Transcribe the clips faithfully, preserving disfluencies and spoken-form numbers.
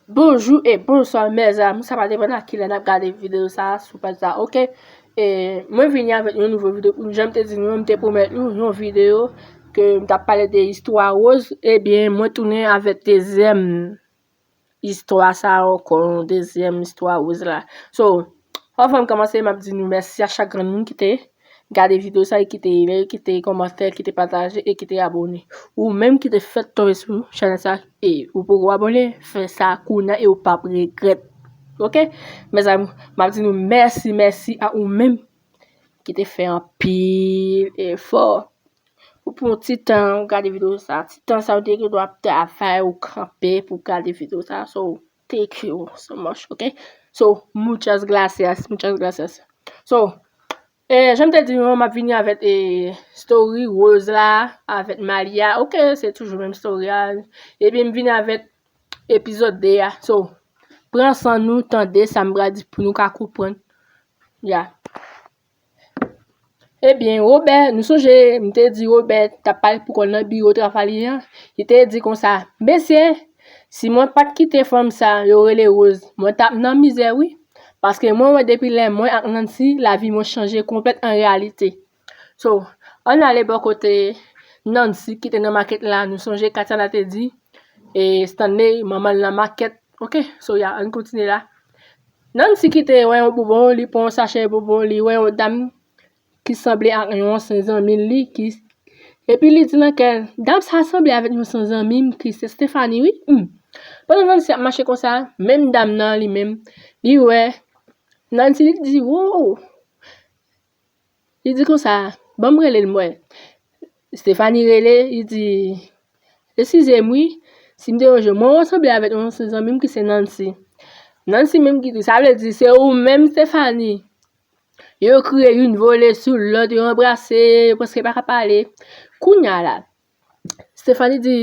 Bonjou e bonswa, mezanmi. Sa pa depann a kilè n ap gade videyo sa a, sou paj sa a, oke? E mwen vini avèk yon nouvo videyo pou nou. Jan m te di nou, m te pwomèt nou yon videyo ke m t ap pale de istwa Rose. Ebyen, mwen tounen avèk dezyèm istwa sa a ankò, dezyèm istwa Rose la. So, anvan m kòmanse, m ap di nou mèsi a chak grenn moun ki te gade videyo sa a, ki te renmen, ki te kòmante, ki te pataje e ki te abòne. Ou menm ki te fèk tonbe sou chanèl sa a e ou poko abòne, fè sa kounye a e ou p ap regrèt. Oke? Mezanmi, m ap di nou mèsi, mèsi a ou menm ki te fè anpil efò. Ou pran yon ti tan, ou gade videyo sa. Ti tan sa, ou te gen dwa ap travay, ou kanpe pou gade videyo sa. So, thank you so much, oke? So, muchas gracias, muchas gracias. So, e, jan m te di nou, m ap vini avèk, e, story Rose la, avèk Malia. Oke, se toujou menm story a. Epi m vini avèk epizòd de a. So, pran san nou, tande sa m pral di pou nou ka konprann. Ya. Ebyen, Robert, nou sonje, m te di Robert t ap pale pou kò l nan biwo travay li an. Li te di konsa, mesye, si mwen pa t kite fanm sa yo rele Rose, mwen t ap nan mizè, wi. Paske mwen wè depi lè mwen ak Nancy, lavi mwen chanje konplèt an reyalite. So, ann ale bò kote Nancy ki te nan makèt la, nou sonje Katiana te di, e Stanley, manman l nan makèt. Oke, so ya, ann kontinye la. Nancy kite wè yon bonbon, li pran yon sachè bonbon, li wè yon dam ki sanble ak yon ansyen zanmi li, ki, epi li di nan kè l, dam sa sanble avèk yon ansyen zanmi m, ki se Stephanie, wi. Hmm. Pandan Nancy ap mache konsa, menm dam nan li menm, li wè Nancy, li di, wow! Li di konsa, ban m rele l m wè. Stephanie rele, li di, eskize m wi, si m deranje w, mwen wè w sanble avèk yon ansyen zanmi m ki se Nancy. Nancy menm ki di, sa vle di se ou menm Stephanie. Yo kriye, youn vole sou lòt, yo anbrase, yo prèske pa ka pale. Kounye a la, Stephanie di,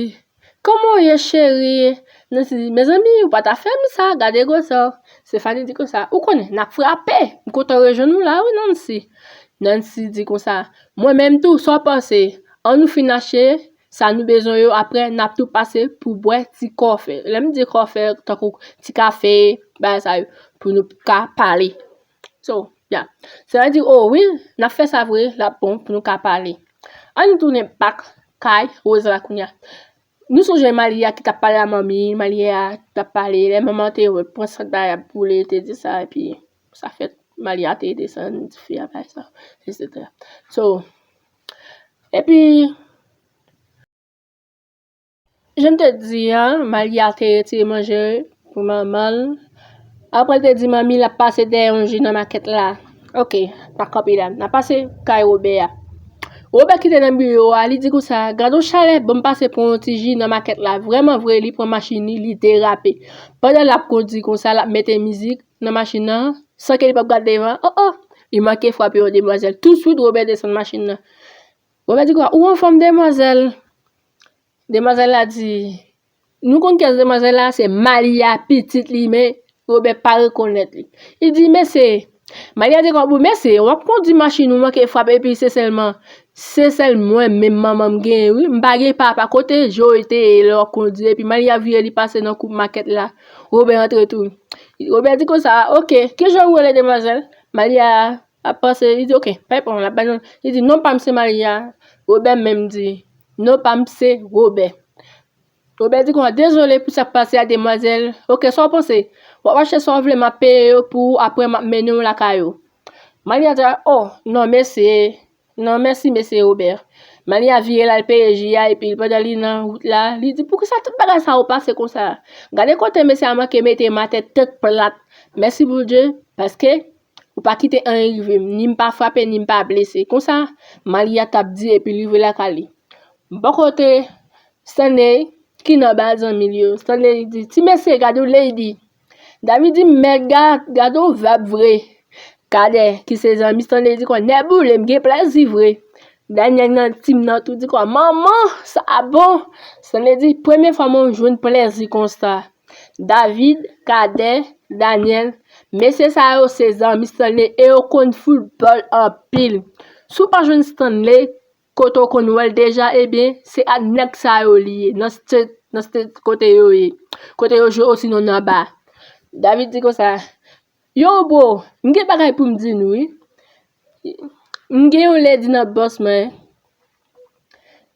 kòman w ye, cheri? Nancy di, mezanmi, ou pa ta fè m sa, gade gwosè w. Stephanie di konsa, ou konnen, n ap frape. M kontan rejwenn ou la, wi, Nancy. Nancy di konsa, mwen menm tou, sa w panse? Ann nou fin achte sa nou bezwen yo, apre n ap tou pase pou bwè ti kòfè. Lè m di kòfè, tankou ti kafe, bagay sa yo, pou nou ka pale. So, ya. Sa vle di, oh wi, n ap fè sa vre, l ap bon pou nou ka pale. Ann nou tounen back kay Rose la kounye a. Nou sonje Malia ki t ap pale a manmi, Malia t ap pale, lè manman te pran sant bagay ap boule, te di sa, epi sa fèt, Malia te desann dife a, bagay sa, etsetera. So, epi, jan m te di a, Malia te retire manje pou manman l. Apre l te di manmi l ap pase dèyè yon ji nan makèt la. Oke, n ap kanpe la. N ap pase kay Robert a. Robert ki te nan biwo a, li di konsa, gad yon chalè, ban m pase pran yon ti ji nan makèt la. Vrèman vre, li pran machin li, li derape. Pandan l ap kondui konsa, l ap mete mizik nan machin nan, san ke li p ap gade devan. Oh, oh! Li manke frape yon demwazèl. Touswit, Robert desann machin nan. Robert di konsa, ou anfòm, demwazèl? Demwazèl la di, nou konn kiyès demwazèl la, se Malia pitit li, men Robert pa rekonèt li. Li di, mesye, Malia di konsa, bon, mesye, w ap kondui machin ou manke frape, epi se sèlman, se sèl mwen menm manman m genyen, wi. M pa gen papa, kote Joey te ye lè w ap kondui, epi Malia vire, li pase nan koup makèt la. Robert antre tou. Robert di konsa, oke, kijan ou rele, demwazèl? Malia ap pase, li di, oke, pa gen pwoblèm, l ap bay non. Li di, non pa m se Malia. Robert menm di, non pa m se Robert. Robert di konsa, dezole pou sa k pase a, demwazèl. Oke, sa w panse? W ap achte sa w vle, m ap peye yo pou ou, apre m ap mennen w lakay ou. Malia di, oh, non, mesye. Non, mèsi, mesye Robert. Malia vire l al peye ji a, epi pandan li nan wout la, li di, poukisa tout bagay sa yo pase konsa? Gade kote mesye a manke mete m atè tèt plat. Mèsi Bondye, paske ou pa kite anyen rive m, ni m pa frape, ni m pa blese. Konsa, Malia t ap di, epi li rive lakay li. Bò kote Stanley, ki nan ba zanmi l yo. Stanley di, ti mesye, gade yon lady. David di, mèt, ga-, gade yon vèb vre. Kadè, ki se zanmi Stanley, di konsa, nèboule, m gen plèzi vre. Daniel nan tim nan tou di konsa, manman, sa bon. Stanley di, premye fwa mwen jwenn plèzi konsa. David, Kadè, Daniel, mesye sa yo se zanmi Stanley e yo konn foutbòl anpil. Si w pa jwenn Stanley, kote w konn wè l deja, ebyen, se ak nèg sa yo li ye, nan street, nan state kote yo ye. Kote yo jwe osinon nan ba. David di konsa, yo bro, m gen bagay pou m di nou wi. M gen yon lè di nan bòs mwen.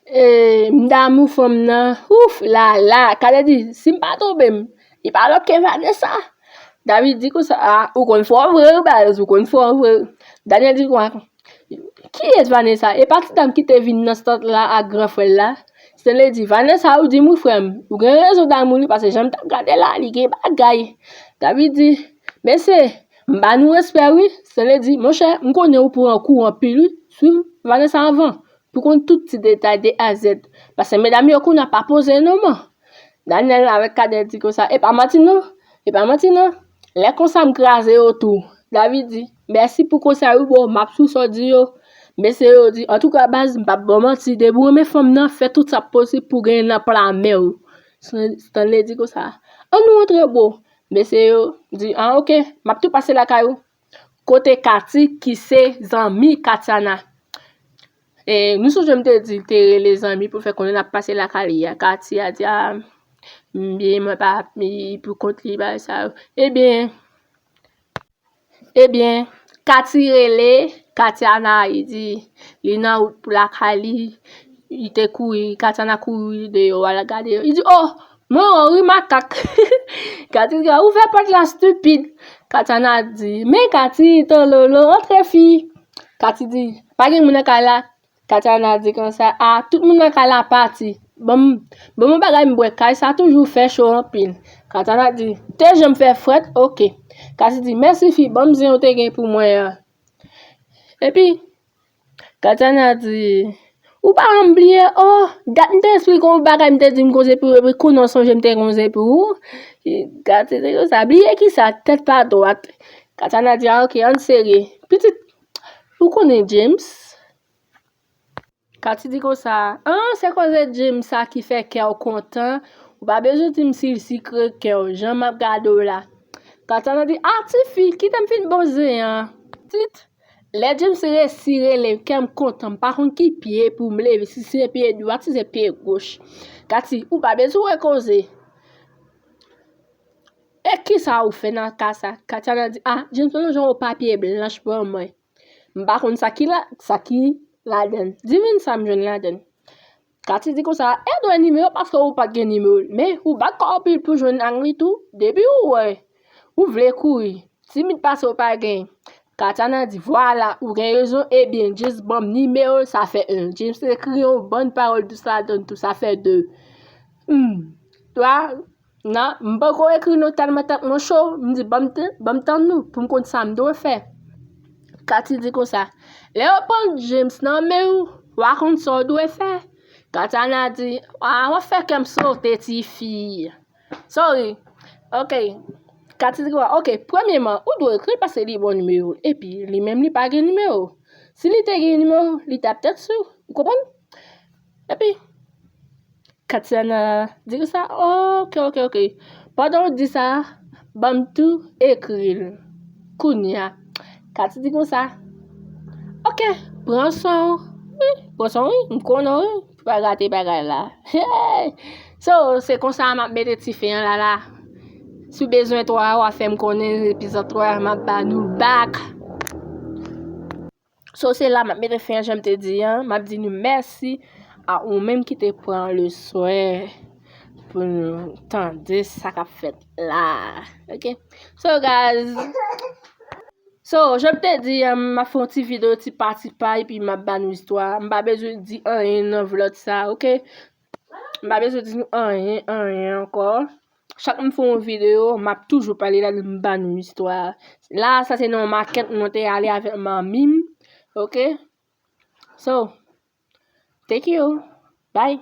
E, m damou fanm nan. Ouf, la, la. Kader di, si m pa twonpe m, li pa lòt ke Vanessa. David di konsa, a, ou konn fò vre, baz, ou konn fò vre. Daniel di konsa, kiyès Vanessa? E pa ti dam ki te vin nan state la ak gran frè l la? Stanley di, Vanessa, ou di m wi frè m. Ou gen rezon damou li, paske jan m t ap gade la, li gen bagay. David di, mesye, m ba nou respè wi. Stanley di, monchè, m konnen ou pran kou anpil wi. Swiv Vanessa anvan pou konn tout ti detay de A Z. Paske medam yo kounye a pa poze non man. Daniel avèk Kader di konsa, e pa manti non, e pa manti non. Lè konsa m kraze yo tou. David di, mèsi pou konsèy ou bro, m ap swiv sa w di yo. Mesye yo di, antouka baz, m p ap ba w manti, depi w renmen fanm nan, fè tout sa k posib pou w genyen nan pla men w. Stanley di konsa, ann nou antre bro. Mesye yo di, a oke, m ap tou pase lakay ou. Kote Katy ki se zanmi Katiana. E, nou sonje m te di l te rele zanmi pou fè konnen l ap pase lakay li a. Katy a di, a, m byen, mwen pa ap, mi pou kont li, bagay sa yo. Ebyen, ebyen, Katy rele Katiana, li di, li nan wout pou lakay li, li te kouri, Katiana kouri deyò, al gade yo. Li di, o, mwen wè w wi makak. Katy di, ou fè pòt la stupid. Katiana di, men Katy, tololo, antre fi. Katy di, pa gen moun nan kay la. Katiana di konsa, a, tout moun nan kay la pati. Ban m, ban m yon bagay m bwè, kay sa toujou fè cho anpil. Katiana di, te janm fè frèt, oke. Katy di, mèsi fi, ban m zen ou te gen pou mwen an. Epi, Katiana di, ou pa janm bliye, o, dat m te esplike w bagay m te di m konze pou ou, epi kounye a w sonje m te konze pou ou. Katy di konsa, bliye kisa, tèt pa dwat. Katiana di, a, oke, ann serye. Pitit, ou konnen James? Katy di konsa, an, se koze James sa ki fè kè w kontan. Ou pa bezwen di m si l sikre kè w, jan m ap gade w la. Katiana di, a, tifi, kite m fin bon zen an. Pitit, lè James resi rele, kè m kontan, m pa konn ki pye pou m leve, si se pye dwat, si se pye goch. Katy, ou pa bezwen wè koze. E kisa ou fè nan ka sa? Katiana di, a, James, mwen jan yon papye blanch ban mwen. M pa konn sa ki la, sa ki ladann. Divin sa m jwenn ladann. Katy di konsa, e dwe nimewo paske ou pa t gen nimewo l. Men, ou bat kò anpil pou jwenn ak li tou. Depi ou wè, ou vle kouri. Timid pase ou pa gen. Katiana di, vwala, ou gen rezon. Ebyen, James ban m nimewo l, sa fè en. James ekri yon bann pawòl dous ladann tou, sa fè de. Hmm. Twa, nan, m poko ekri non tèlman tèt mwen cho, m di, ban m tan-, ban m tann nou, pou m konn sa m dwe fè. Katy di konsa, lè yo pran James nan men w, w a konn sa w dwe fè. Katiana di, a, w ap fè kè m sote, tifi. Sorry. Ok. Katy di konsa, ok, premyeman, ou dwe ekri l paske li ba w nimewo l. Epi, li menm li pa gen nimewo. Si li te gen nimewo, li t ap tèt sou. Ou konprann? Epi, Katiana di konsa, ok, ok, ok. Pandan w di sa, ban m tou ekri l. Kounye a, Katy di konsa, ok, pran swen w. Wi, pran swen w, wi, m konnen w, wi, pou pa gate bagay la. Hey! So, se konsa m ap mete ti fen an la, la. Si w bezwen twa, w a fè m konnen, epizòd twa, m ap ba nou l back. So, se la m ap mete fen an, jan m te di an. M ap di nou mèsi a ou menm ki te pran le swen pou nou tande sa k ap fèt la. Ok? So, guys, so, jan m te di an, m ap fè yon ti videyo ti pa ti pa, epi m ap ba nou istwa. M pa bezwen di anyen nan vlòg sa, ok? M pa bezwen di nou anyen, anyen ankò. Chak m fè yon videyo, m ap toujou pale la, m ba nou istwa. La, sa se nan yon makèt mwen te ale avèk manmi m. Ok? So, thank you. Bye.